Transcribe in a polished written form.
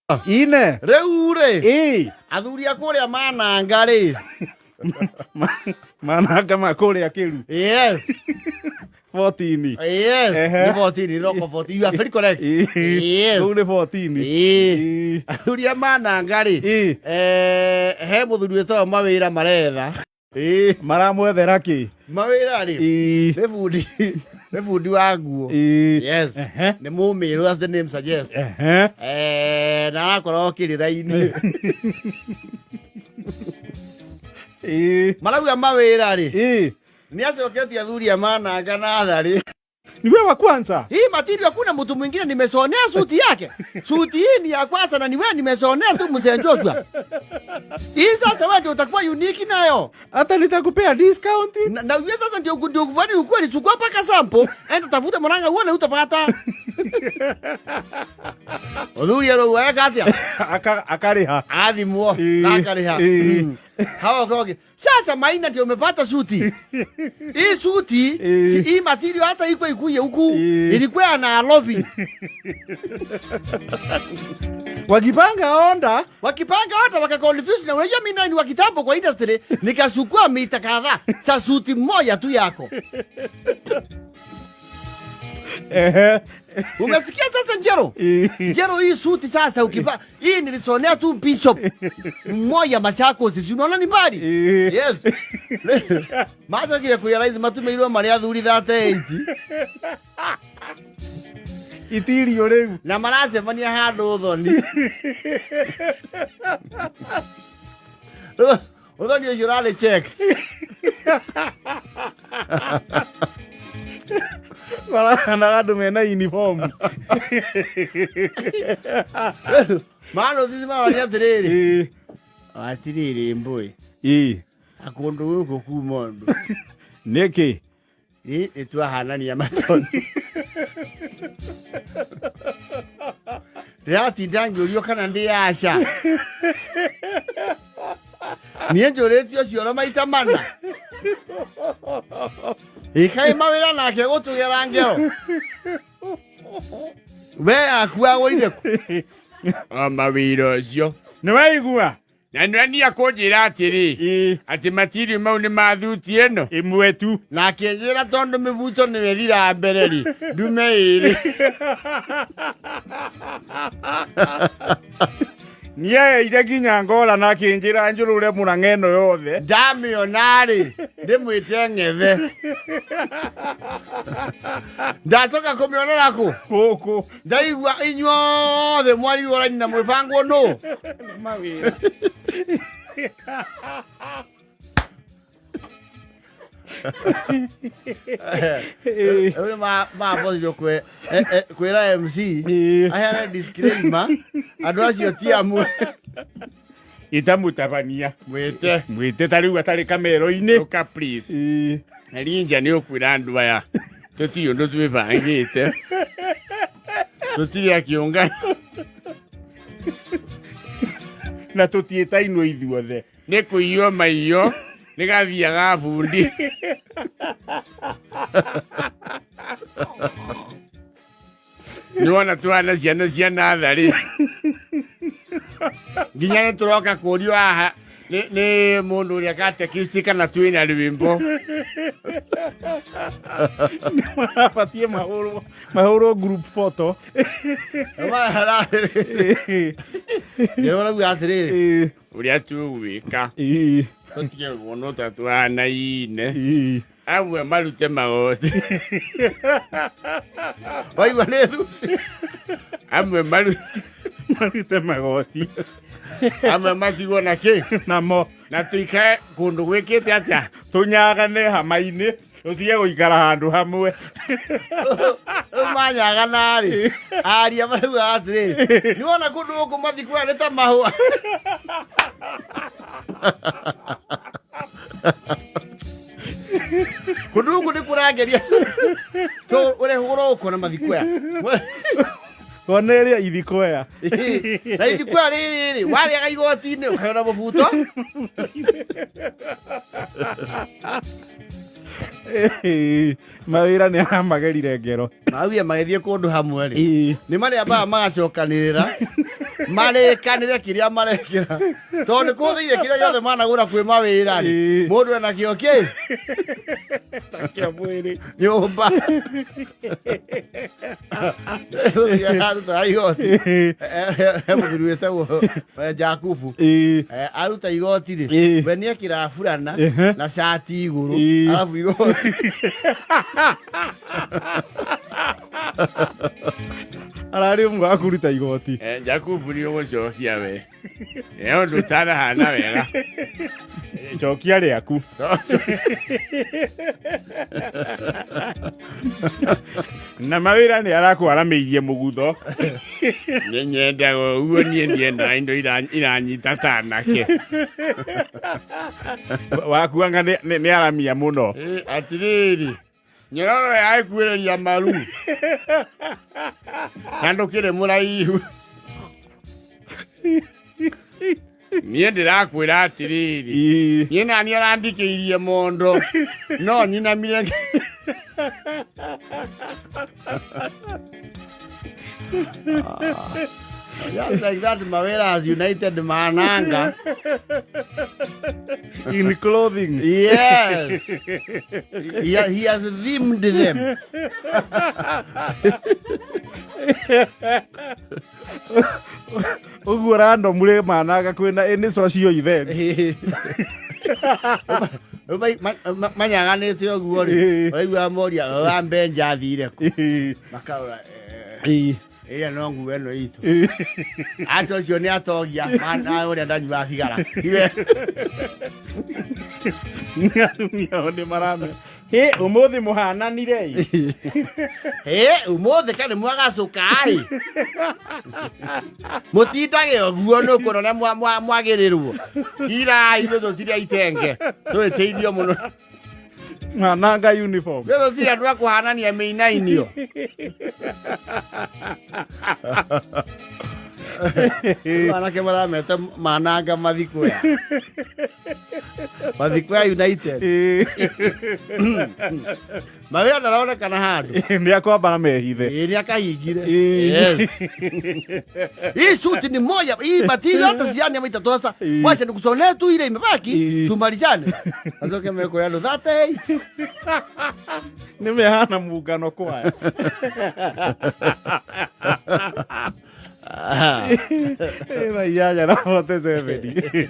Ine. Rĩu rĩ, Ĩ. athuri a kũrĩa mananga rĩ. Mananga ma kũrĩa kĩru. Yes. 14. Yes. Ehe. Nĩ 14, roko 14. You are very correct. Yes. Rĩu nĩ 14. Ĩ. Ĩ. Athuri a mananga rĩ. Ĩ. He mũthuri wĩtagwo mawĩra maretha. Ĩ. Maramwethera kĩ? Mawĩra rĩ. Ĩ. Nĩ bundi. Nĩ bundi wa nguo. Ĩ. Yes. Ehe. Nĩ mũmĩrũ, as the name suggests. Ehe. Na arakorwo kĩrĩra-inĩ. Ĩ. Marauga mawĩra rĩ. Ĩ. Nĩ acoketie athuri a mananga na tharĩ. Ni wewe wa kwanza. Hii material hakuna mtu mwingine nimesonea suti yake. Suti hii ni ya kwanza na ni wewe nimesonea tu mzee Joshua. Hii sasa wewe ndio utakuwa unique nayo. Hata nitakupea discount. Na wewe sasa ndio kwani ukweli chukua paka sample, enda tafuta mwananga uone utapata. Uthuri arauga eka atia? Akariha. Athimwo Ĩ. na akariha. Ĩ. Hawa koge. Sasa Maina ndio umepata suti. Hii suti Ĩ. si hii material hata iko ikuye huku. Ĩ. Ilikuwa ya Nairobi. Wakipanga onda. Wakipanga hata wakaconfuse na unajua mimi nani wa kitambo kwa industry nikachukua mita kadhaa sa suti moja tu yako. Ehe. Umesikia sasa Njero? Ĩ. Njero hii suti sasa ukipa hii nilisonea tu bishop mmoja Machakos, si unaona ni mbali? Ĩ. Yes. Macokire kurealize matumeirwo marĩ athuri 38 Itirio rĩu. Na maracemania handũ ũthoni. Rĩu, ũthoni ũcio ũrarĩ check. Marahanaga andũ mena uniform. Manotici marania atĩrĩrĩ. Ĩ. Atirĩrĩ mbũĩ. Ĩ. Akũndũ gũkũ kuma ũndũ. Nĩkĩ? Nĩ nĩtwahanania matoni. Ndĩratinda ngĩũrio kana ndĩ aca. Niĩ njũrĩtio cioro maita mana. Ĩkaĩ mawĩra nake gũtũgera ngero. We aku agũrire kũ? O mawĩra ũcio. Nĩ waigua? Na nĩ ania kũnjĩra atĩrĩ Ĩ. atĩ matiri mau nĩ ma thuti ĩno. Ĩmwe tu. Na akĩnjĩra tondũ mĩbuto nĩyo ĩthiraga mbere rĩ, ndume ĩrĩ. Nĩaheire nginya ngora na akĩnjĩra njũrũre mũrang'a ĩno yothe. Ndamĩona rĩ, ndĩmwĩte ng'ethe. Ndacoka kũmĩonera kũ? Gũkũ. Ndaigua inyuothe mwarirwo raini na mwĩbangwo nũ? Nĩ mawĩra. Rĩu nĩ mabotithio kwĩra MC Ĩ. aheane disclaimer andũ acio ti amwe. Itamũtabania. Mwĩte. Mwĩte ta rĩu atarĩ kamero-inĩ. Ũka please. Ĩ. Rinja nĩ ũkwĩra andũ aya tũtirĩ ũndũ twĩbangĩte. Tũtirĩ akĩũngana. Na tũtiĩtainwo ithuothe. Nĩ kũiywo maiyo nĩ gathiaga bundi. Nĩ wona twana ciana cia natharĩ. Nginya nĩ tũroka kũrio haha nĩ mũndũ ũrĩa katekisti kana twĩna rwĩmbo. Mabatiĩ mahũrwo group photo. Njĩra ũrauga atĩrĩrĩ. Ĩ. Ũrĩa tũgwĩka. Ĩ. Tũtige kuonwo ta twahanaine. Ĩ. Amwe marute magoti. Waigua nĩ thuti. Amwe Marute magoti. Amwe matigwo na kĩ? Namo. Na tũikare kũndũ gwĩkĩte atĩa? Tũnyagane hama-inĩ. Tũtige gũikara handũ hamwe. Rĩu manyagana rĩ, aria marauga atĩrĩrĩ, nĩ wona kũndũ gũkũ mathikũa nĩ ta mahũa. Kũndũ gũkũ nĩ kũrangeria. To ũrĩa ũroka na mathikũa. Ona ĩrĩa ithikoya. Na ithikũa rĩrĩ rĩ, warĩaga igoti-inĩ ũkaheo na mũbuto. Mawĩra nĩ aramagerire ngero. Mauye magĩthiĩ kũndũ hamwe rĩ. Ĩ. Nĩ marĩambaga magacokanĩrĩra. Marĩkanĩre kĩrĩa marekĩra. Tondũ nĩ kũthĩire kĩrĩa gĩothe managũra kwĩ mawĩra rĩ. Ĩĩ. Mũndũ ena kĩo kĩ? Kĩa mwĩrĩ. Nyũmba. Arutaga igoti. He mũthuri wĩtagwo Jakubu. Ĩĩ. Aruta igoti rĩ, Ĩĩ. we nĩekĩraga burana Ehe. na cati igũrũ Ĩĩ. arabu igoti. Ararĩ ũmwe wa kũruta igoti. Jakubu nĩ ũgũcokia we nĩ ũndũ ũtanahana wega. Cokia rĩaku. Na mawĩra nĩ arakwaramĩirie mũgutho. Nĩ nyendaga ũguo, niĩ ndiendaga indo iranyita ta anake. Wakuanga nĩ aramia mũno. Atirĩrĩ, nyororo yagĩkuĩrĩria maru na ndũkĩrĩ mũraihu. Niĩ ndĩrakwĩra atĩrĩrĩ, Ĩĩ. niĩ nani arandikĩirie mondo no nyinamire. Just like that, Mawera has united Mananga. In clothing. Yes. He has themed them. Ũguo random rĩ mananga kwĩna any social event. Manyaganĩte ũguo rĩ, Ĩĩ. ũraigua moria wa mbenja athire kũ, Ĩĩ. makarora Ĩĩ. ĩrĩa no nguo ĩno itũ aca ũcio nĩ atogia mana ũrĩa ndanyuaga thigara. Iwe. Atumia ao nĩ marame. Hĩ, ũmũthĩ mũhananire ĩ. Ĩ, ũmũthĩ ka nĩ mwagacũka ĩ, mũtindage ũguo nĩ ũkuona ũrĩa mwagĩrĩrwo. Kirai, ithuĩ tũtirĩ itenge tũĩtĩithio mũno. Mananga uniform. Ithuĩ tũtirĩ andũ a kũhanania mĩinainio. Anake marameta Mananga Mathikwea, Mathikwea United. Ĩĩ. Mawĩra ndaronekana handũ. Nĩ akwamba mehithe. Ĩĩ, nĩ akahingire. Ĩĩ. Yes. Hii suti ni moja, hii material hata siani ama itatosa. Ĩĩ. Wacha nikusonee tu ile imebaki, Ĩĩ. tumalizane. Azoke meko ya 38. Nĩ mehana muungano kwaya. Ĩna 8 na 47.